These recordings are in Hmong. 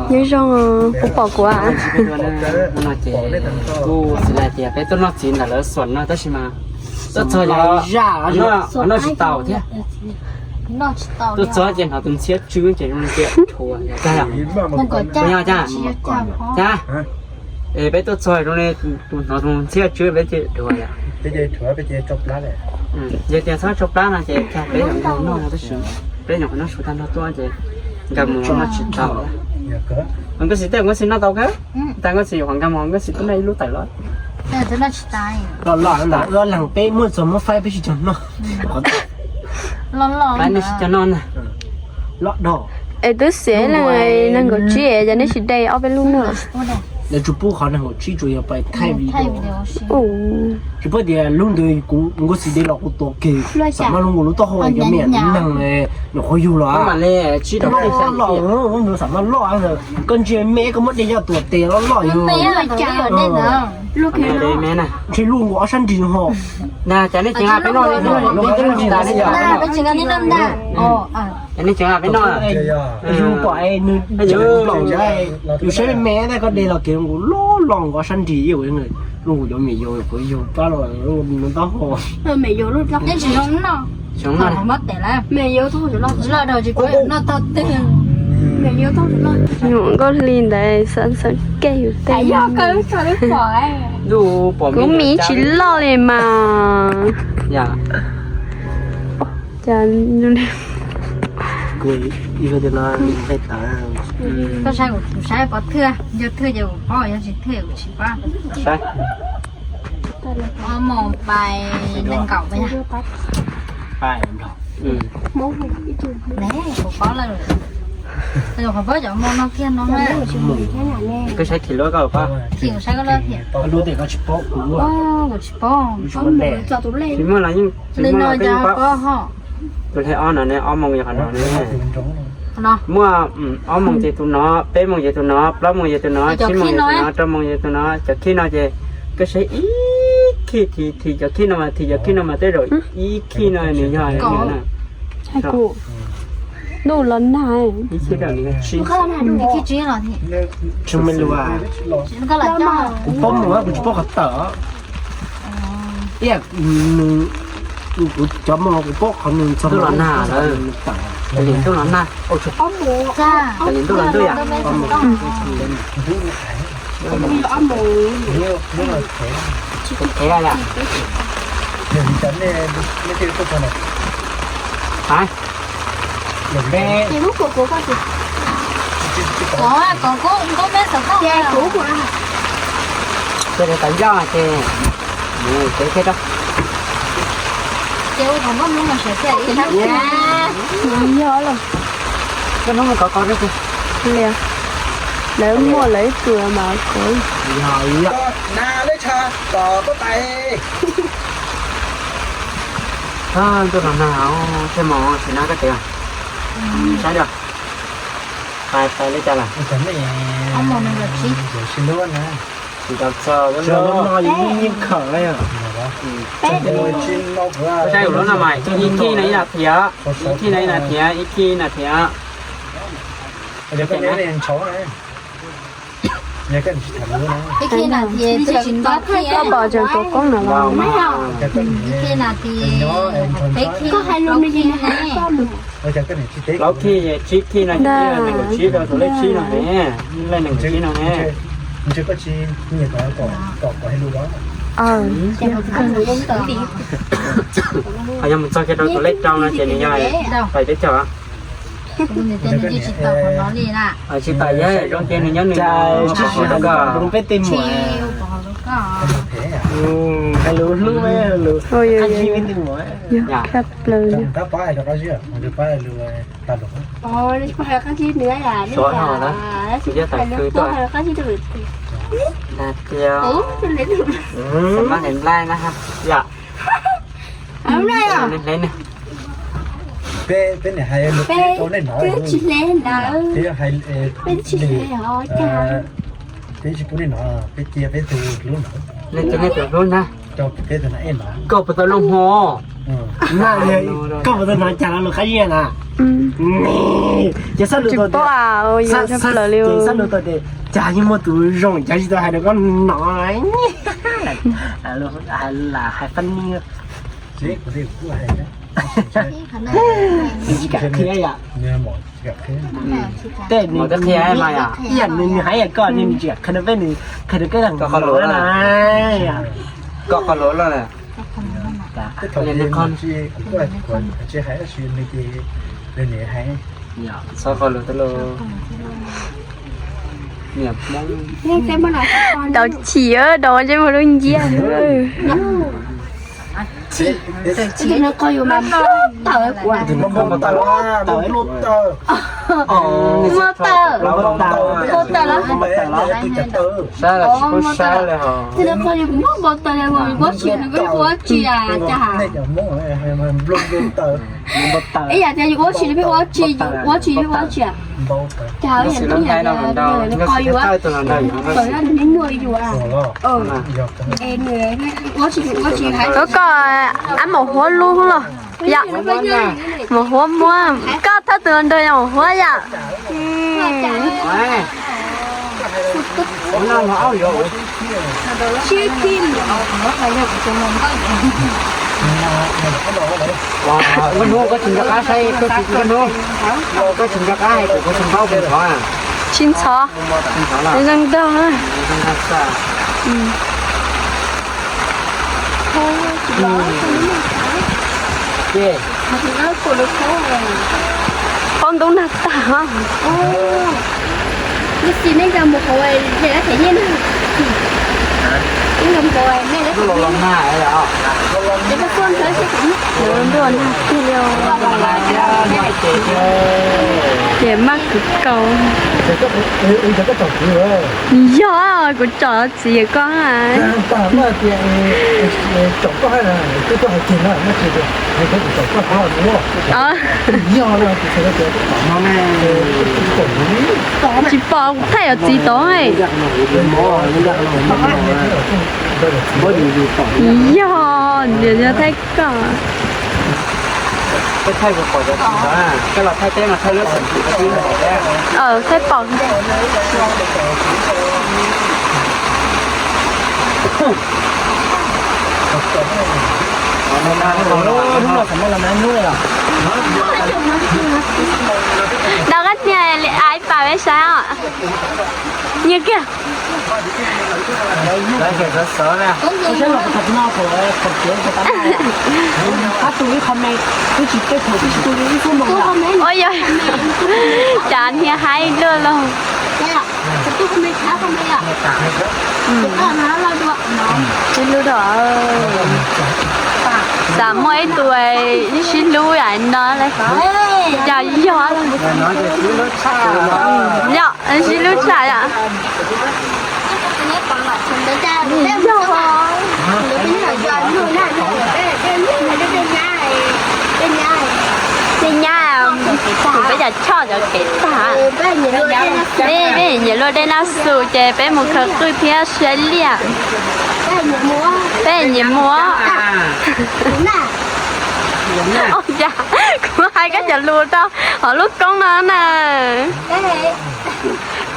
Nyob zoo, kuv pom kuv. No ces kuj xav hais tias peb tuaj noj txiv ntawm lawv xuam no tab sis mas tuaj txog, noj tsis tau thiab. Tuaj txog ces hnov tus ntxhiab tsw ces zoo li tias dhuav tag. Yog tag, tag. Es peb tuaj txog zoo li tus hnov tus ntxhiab tsw peb ces dhuav yom. Yog tias txhob tsau plab no ces peb yuav noj no tab sis peb nyuam qhuav noj su tag nrho tuaj ces nkag mus noj tsis tau. Nkauj Xis tej nkauj Xis noj tau kawg, tas nkauj Xis yuav qhuav nkag mus nkauj Xis twb noj ib lub tawm los. Los los ntawd ua leeg peb muaj txog muab faib peb tsis cog noj. Faib nej tsis cog noj na. Es twb xiam leej nees nkaum tsib es nej tsis de ob peb lub noj. Lawv tsuas pub qhov nees nkaum tsib tsuas yog pais thaij video. Tsis paub tias lub ntawd kuv nkauj Xis de los kuv tua kiag, xam maj lub nkaus lub taub hau cov me nyuam neeg nyuam qhuav yug los. Loj los, xam maj loj, koj ntsia me koj muab de coj tuam tes loj loj yug. Ntshe luj nkaus ob sab nrig ho. Yus pom nws plaum, yus saib me me ntag koj de los kev nkaus loj los nkaus ob sab nrig ib yam li luj nkaus cov me nyuam kuv yug pab los nws taub hau. Nyuam nkauj hli ntawd xav xav kej yus tej. Kuv mis tsis loj li mas. Cas saib pov thwj, yog thwj ces kuv paub, yog tsis thwj kuv tsis paub. Ob moos pais nees nkaum. Kuv paub lawm. Qhov paub cov moos no kiag no. Koj saib thim luaj koj paub. Thim kuv saib koj lub thim. Kuv tsis paub. Li no cov paub ho. Tus hle ob no ne, ob moos yog qhov no ne. Muaj ob moos ces tus no, peb moos ces tus no, plaub moos ces tus no, tsib moos ces tus no, rau moos ces tus no, cov khij no ces koj saib ib khij thim, thim cov khij no mas, thim cov khij no mas tej zaum ib khij no nws yog na. Ntuj los nag. Kuv paub mus kuv tsis paub qhov tawm. Ib yam nws, kuv cov moos kuv paub qhov nws txog ntuj los nag lawm. Ntuj los nag. Ntuj los ntuj yom. Qhev yom. Koj tau ncauj ces mus kev thiab rau. Koj hnub mus kov kov rau. Lawv muaj lawv ib tug mas kov. Yog li. Ntuj los nag, tej mus tsis nag koj tias. Saib os. Pais pais li cas lawm? Tsis tau txog. Koj saib kuv lub no mas ib khij no ib nas thiv, ib khij no ib nas thiv, ib khij ib nas thiv. Koj pom tseem tuav koob no los? Plaub khij, tsib khij no ces nees nkaum tsib rau tus lej tsib no ne, lej nees nkaum tsib no ne. Ho yog mus txog kiag rau tus lej rau no ces nws yog pais peb caug. Tsis tas yog zoo ces nws nyob nws. Peb tej muam hais lus hlub, qab zib peb tej muam. Tias, mas hlem nplaij na, yom. Peb, peb niam hais lus peb rau nej hnov, peb tsis hle ntawd, peb tsis hle os, cas peb tsis pub nej hnov, peb cia peb tus hlub hnov. Nej cia nej tus hlub na. Rau peb tus na, koj puas tau lub hmo? Na, koj puas tau hnov cas los lus qab zib na? Ces xab lus tau tias, ces xab lus tau tias cas yeej muaj tus zoo cas tsis tau hais rau koj hnov. Hais funny. Tsis kam qhia yom. Tej nws, ib yam nws hais yam koj, nws tsis kam qhia rau peb, nws qhia rau peb qhov lus na. Koj qhov lus los. Tsis hais, txhob qhov lus tau los. Daus chim, daus ntsej muag lub nciab. Npau taws, npau taws los? Sab los tsis pub sab li hos. Ib yam tias yus ua tsis li peb ua tsis, yus ua tsis li peb ua tsis. Cas yus tus ntawd, yus tus ntawd, yus ua tsis, yus ua tsis. Koj, koj ab maum huab lub los yom? Maum huab muab, koj thawj tus nrog yog maum huab yom? Koj hnub koj tsis nco qab saib, koj tsis nco qab hais kuv, kuv tsis paub kuv ntxhov. Tsis ntxhov, zoo nraug. Paub ntub nag tag. Ntuj nag tiag li. Ces maj kwv kaus. Yog kuv tsom txiv koj. Tsis pom, kuv thaij yuav txiv tod. Yog, yog thaij koj. Thaij pom. Dab qab tiag li, ai pam peb saib os. Nyias kiag. Ua yog, cas niag haib luaj los. Sib hlub rau, xav muaj ib tug sib hlub yam no li. Cas yog, yog sib hlub tshaj yom. Yog, tej nyab, kuv peb cov choj cov kev tag. Peb, peb nyiam luaj dej Naj Xus ces peb mus khaws qwj thiab saib liaj. Peb nyiam mus. Ua cas kuv hais koj cov lus rau hauv lub koob no na.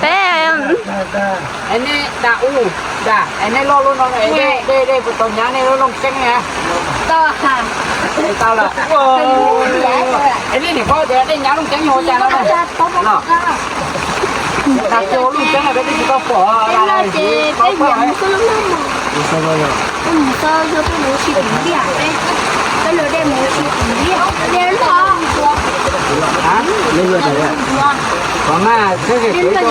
Peb, nej da u da, nej loj loj no, dej dej puas tau nyab nej lub looj ceeb na? Tau lawm. Es nej niam paub tias dej nyab looj ceeb yog ua cas no? Tag kis ua looj ceeb peb twb tsis tau pom. Qhov mas txhiab ces kuv tau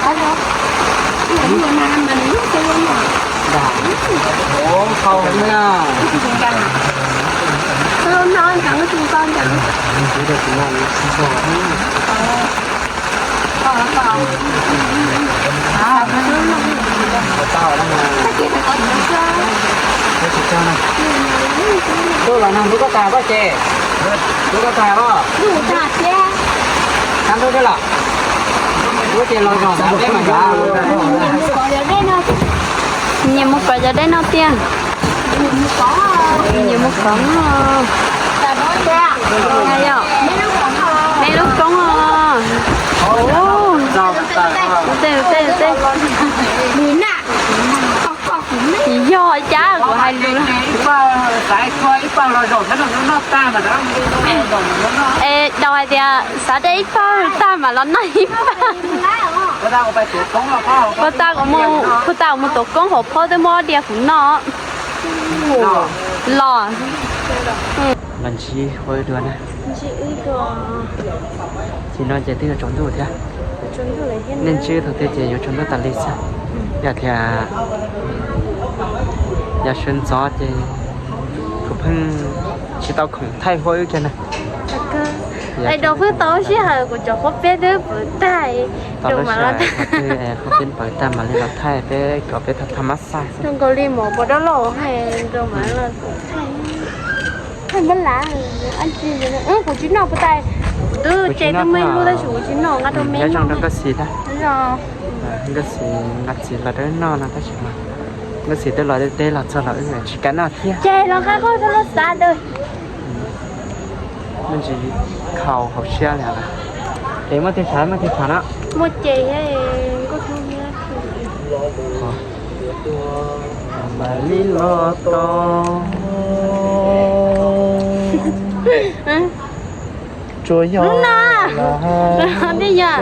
paj os. Ov, qhau heev na. Tuaj los no hlub koj tag pob ces, hlub koj tag pob, kab hlub thiab los, hlub ces los zog ntawd peb mam nrad. Nyias mus kov cov dej no tiag. Nyias mus koom no. Yog, me lub koob os. Ua tej, ua tej, ua tej. Yog cas kuv hais lus. Es daus hais tias xav de ib pawg tag mam los noj ib pawg. Puas tas kuv mus, puas tas kuv mus tuav koob hauv phob twb muab diav kuv noj. Los. Los ntsib ua dua na. Tsis no ces twb yuav tsaus ntuj thiab. Nej ntsib thaum twg ces yuav tsaus ntuj tas li xwb. Yog tias yog sawv ntxov ces kuv pheej tsis tau khoom thaij huab wb kiag na. Es rau pheej tau sij hawm kuv cov huab peb twb pawv tag. Tau lub sij hawm thaum twg huab peb pawv tag mam li los thaij peb kom peb tau thaj mab xaj xwb. Zoo nkaus li mov puas dab laug hais rau mam los thaij. Thaij npab lav, kuv tsis noj puas tas. Kuv twb tse twb me lub tab sis kuv tsis noj, nqa rau me noj. Nkauj Xis thiab. Nkauj Xis nqa txiv los rau wb noj no tab sis mas Nkauj Xis twb los deb deb los txog los wb tsis kam noj thiab. Ces los nqa koj rau lub xav ntawd. Me ntsis khaus hauv siab li os. Es muaj tej tshav, muaj tej tshav no. Muaj ces nkauj Xis. Mam li los tau. Tsuas yog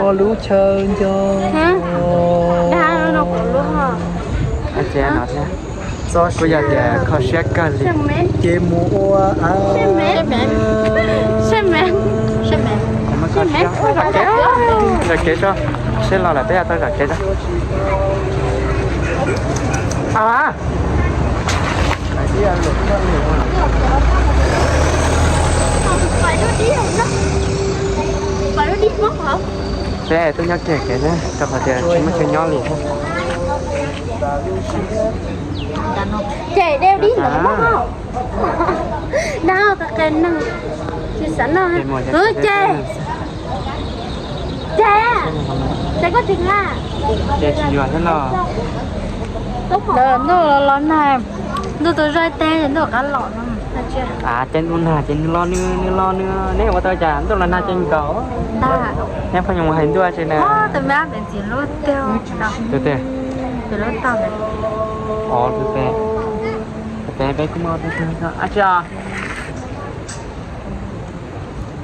ua lub chaw nco. Txoj kuj yog tias kho siab kawg li. Ces mus ua zam kev, zam kev so, seb los lawm peb tau zam kev so. Peb tuaj nyob kiag kev na, rau qhov tias tsis muaj chaw nyob li thiab. Ces dej dib ntawd mog. Dab qe neeg tsis xav noj. Ces, ces, ces koj tsis nqa. Ces tsis yuav thiab los. Ntuj los los nag, ntuj tau zoj teb ntuj qab los no. Ces ntuj nag ces nws los nws, nws los nws, neb ua tau cas ntuj los nag ces nkaus. Neb pheej yuav mus hais ntuj tsi na. Tus me ab pev txiv lub tiag. Tus twg? Tus lub tag. Tus pem, tus pem peb kuj muaj peb tug ab tsi os.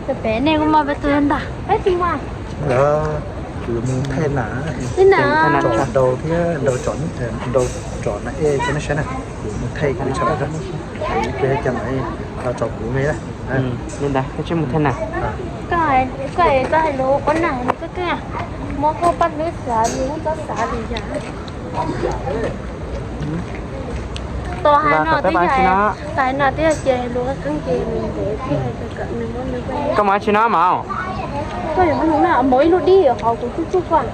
Tus pem nej kuj muaj peb tug ntag. Peb tug mas. Kuv yuav mus thaij nas, tsom nrau thiab nrau tsom nas ej rau nej saib na. Kuv mus thaij kuv ib tsam na, kuv ib pliag cas mam los tsom kuv me na. Li ntawd koj tsis mus thaij nas. Koj hais lus ua nas koj twb muab koj paj hlwb xav li muab txob xav li yam. Tos hais no twb yog, tos hais no twb yog ces lus qeeb ces nws ntev thiab. Koj mus dab tsi no mas? Koj yuav qhob noom na, mov ib lub dib hauv kuv tsuj tsuj koj.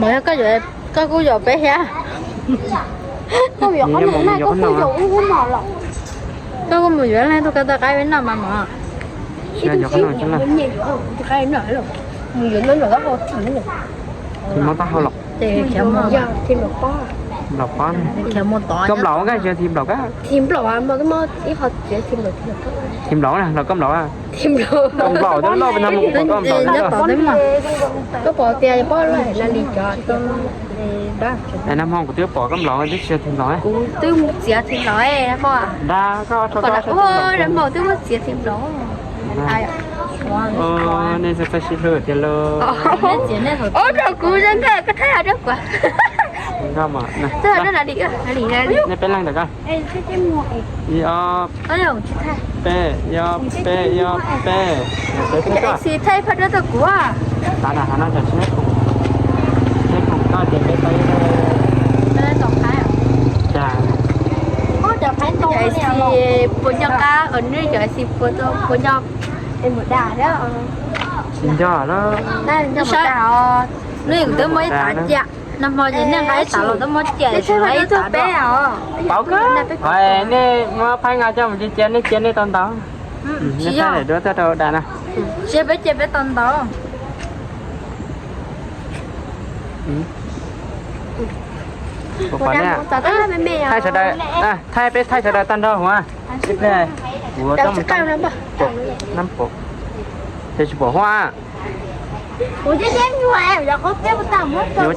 Mov yog koj yuav, koj kuj yuav peb thiab. Koj yuav qhob noom na, koj kuj yuav wb qhob noom los. Koj kuj mus yuav leej twg koj tau qaib peb noj mas mov. Ib tug sib yuav, mus yuav noj nram taub hau tim. Tim mov taub hau los. Tim nplaum pob, tim nplaum pob. Koj nplaum koj tsis tim nplaum koj. Tim nplaum mas twb muab ib qho txiav tim nplaum. Tim nplaum na los koj nplaum. Tim nplaum, koj nplaum twb loj pes no mus kuv pom koj nplaum li loj. Koj pom tias pob loj na li cov. Nag hmo kuv twb pom koj nplaum twb tsis yog tim nplaum. Kuv twb mus txiav tim nplaum. Nrog koj, nrog koj, nrog npaum twb muab txiav tim nplaum. Nej txawj txawj sib hlub tiag lauj. Ub, rau kuv zoo nkauj koj thaij rau kuv. Nej peb leeg ntawm koj. Ib ob peb, ib ob peb, ib ob peb. Peb thaij phaj rau kuv. Tav na hav no cov tsis, nej khoom koj ces peb tau ib. Cas puas nco qab, nws cov xis puas nco, puas nco. Tsis nco lawm. Nws twb muaj ib tav cia, nag hmo ces nej nqa ib tav los twb muab cia, tsis nqa ib tav dua. Paub kawg. Nej muab phaib nqa coj mus cia cia, nej cia nej tau ntau. Tsis yog, duab tuaj rau daim na. Tsis yog peb cia peb tau ntau. Puas pom ne? Thaij sawv daws, thaij peb thaij sawv daws tag nrho huv. Ib pliag kuv coj mus thaij. Nab pom, ces tsis pom huab. Yuav cas thiab lauj? Coj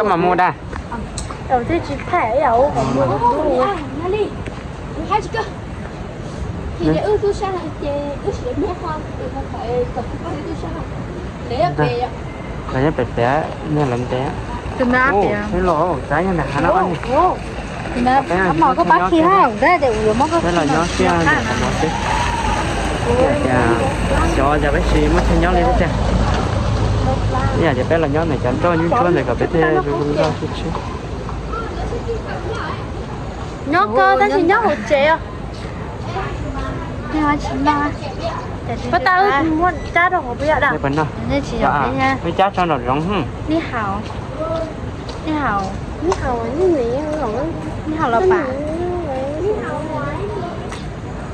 mam mus da. Lawv nyob pem pem, nyob lawv ntev. Ub, saib los, saib nyob ntawm hav no. Peb los nyob siab ntawm hav no xwb. Xyov cas peb tsis muaj chaw nyob li thiab tiag. Ib yam tias peb los nyob ntawm cov nroj nyuj ntsuab ntawd kom peb thiaj zoo nkauj tshiab tshiab. Nyob kawg tab sis nyob hauv tsev. Pab tau muab rab rau hauv peb yom dam. Peb cab tso nraum zoov. Ni hau, ni hau, ni hau los pam.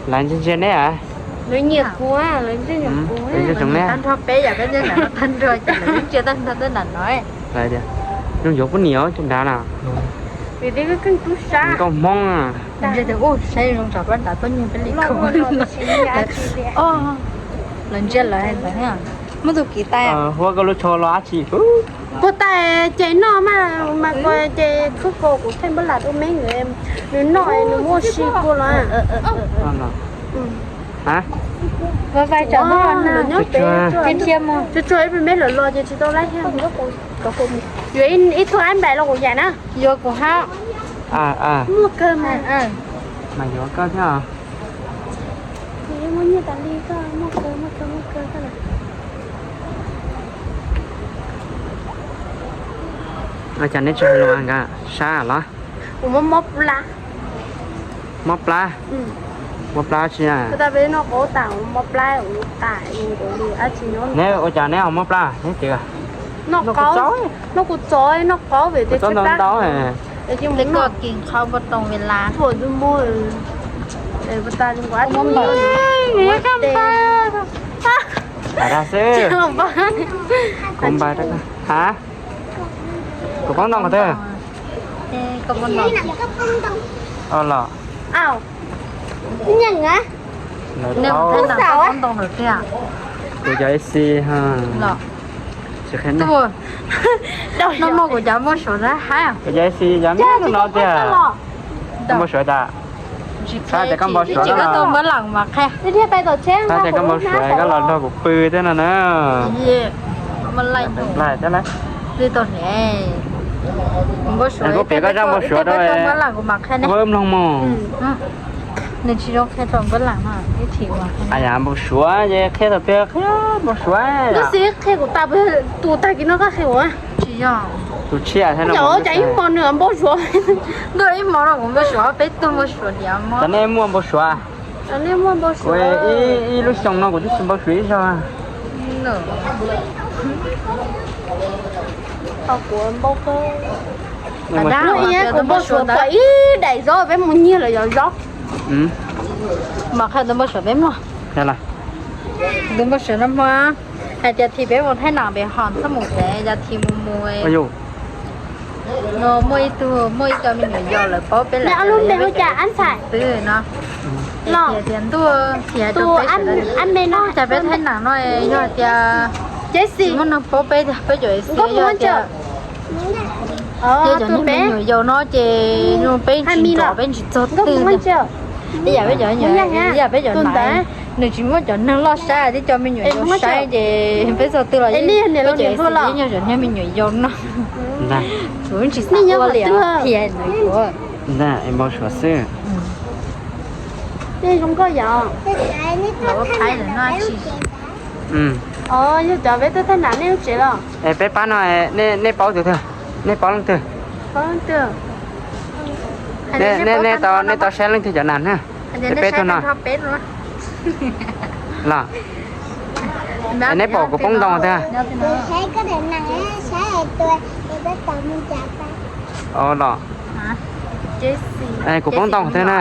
Lawv ntsia ntsia neb a. Lawv nyiam kuv, lawv ntsia ntsia kuv. Tag nrho peb yom, peb ntsia tag nrho ces lawv ntsia tag nrho tej nram no. Zoo yuav poj niam cov nrad na. Vim tej kheej tub sab nkauj Hmoob. Ntsia tias ub saib zoo tsam pab nrad tuaj nyiag peb li khau. Lawv ntsia lawv hais ntawd, muab tus kiv tais. Huab koj lub tsho los dab tsi? Kuv tais ces noj mas, mas kuv ces khwb kos kuv theej npab lam rau me nkawd, nws noj nws muab ua si kua los. Vais tsam no na, tsuag tsuag ib pliag me lawm los ces tsis tau laib thiab. Yuav ib tug ab nplaim los kuv yam na. Yuav kuv hab. Muaj kawg mas. Mas yuav koj thiab. Muaj nyiaj tas li koj muaj kawg, muaj kawg, muaj kawg. Ua cas neb tsis hais lus nkawd sab los? Kuv mob mob plab. Mob plab? Mob plab tsi na? Kuv tas peb noj qaub tas mob plab tas li dab tsi no. Neb ua cas neb ho mob plab neb tias? Noj qaub, noj kuv txov, noj qaub vim tias txhob ntau ntau. Koj kis qhov npua toog vim las. Tsuam tus mug. Ua tas li nkuav. Ua tas xwb. Kuv npaj rau koj. Ha? Kuv poob ntoo qhov twg? Los. Nws paub. Kuv cov A C ha. Tsis qhia nej. No muaj kuv cov npau suav na hab. Kuv cov A C cov me no tiag. Npau suav tas. Tsis qhia tias koj npau suav, koj tuaj npawb las mas qhia. Tsis qhia tias koj npau suav koj los nrog kuv pw thiab no na. Npau suav, kuv piav koj zaj npau suav rau, npawb mloog mog. Nws tsis zoo qhia rau npawb las no. Yam npau suav ces qhia thaum twg qhia npau suav. Koj xav qhia kuv tas, tus tag kis no koj qhia kuv. Tsis yog. Tus tshiab thiab no. Cas ib hmo nws npau suav. Ntuj, ib hmo no kuv npau suav peb tug npau suav diam mog. Cov nej muaj npau suav? Ib lub xyoo no kuv twb tsis npau suav ib zaug. Kuv npau suav pom ib daim zaub peb mus nyiag lawm yog zaub. Mas qhia tus npau suav peb mog. Tus npau suav no mog, hais tias thim peb mus thaij nam pem hom txhob mus pem, yog thim mus mus no muaj ib tug, muaj ib co me nyuam yaus lawv paub peb lawv twb no. Tias ntuj, thim rau peb sawv daws, cas peb thaij nam no yog tias tsis muaj neeg paub peb, peb cov A C yog tias, yog cov niag me nyuam yaus no ces peb tsis nrov peb tsis txog twg. Ib yam peb cov, ib yam peb cov nais, nws tsis muaj cov neeg loj saib, tib co me nyuam yaus saib ces peb txog twg los peb cov A C yog cov niag me nyuam yaus no. Kuv tsis xav ua li thiab. Npau suav xwb. Yog cov peb twb thaij nam nej lub tsev los? Es peb pab no, nej paub tus twg? Nej paub leej twg? Nej tau saib leej twg cov nam na? Peb tug no los? Neb pom kuv poob ntoo twg? Los? Kuv poob ntoo twg na?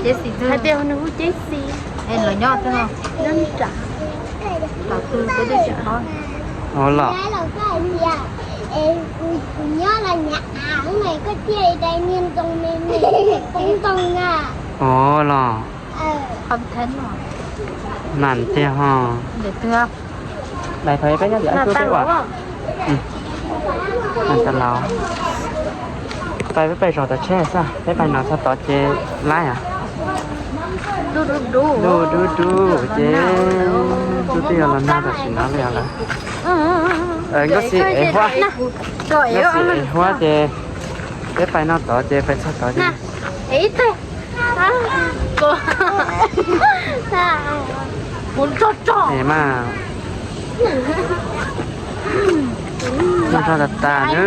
Hais tias nws hu Ceb Xis. Ua los. Ua los. Mam tiag ho. Dais thov peb nyob tim ub peb ua. Pais peb pais zos tom tsheb xwb, peb pais no txog tod ces laib os. Dub dub ces twb twb yuav los nag tam sim no li os lawm. Nkauj Xis ev huab, Nkauj Xis ev huab ces peb pais no tod ces pais txog tod ces Mas muaj zog tas tas na.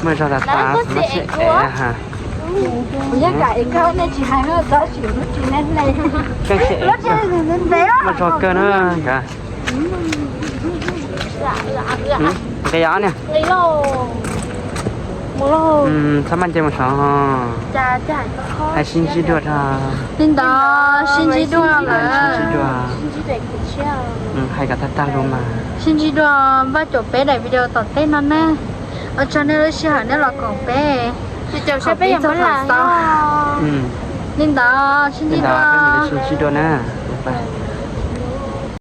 Muaj zog tas tas, muaj sib ev ha. Keej sib ev, muaj zog kawg na nkawd. Nqis os niam. Txhob maj nce mus saud ho. Hais sib ntsib dua. Li ntawd sib ntsib dua lawm. Sib ntsib dua. Hais kom tag tag lus mas. Sib ntsib dua, npaj cuam peb daim video tom ntej no na. Ua tsaug nej lub sij hawm nej los koom peb. Li ntawd sib ntsib dua. Sib ntsib dua na.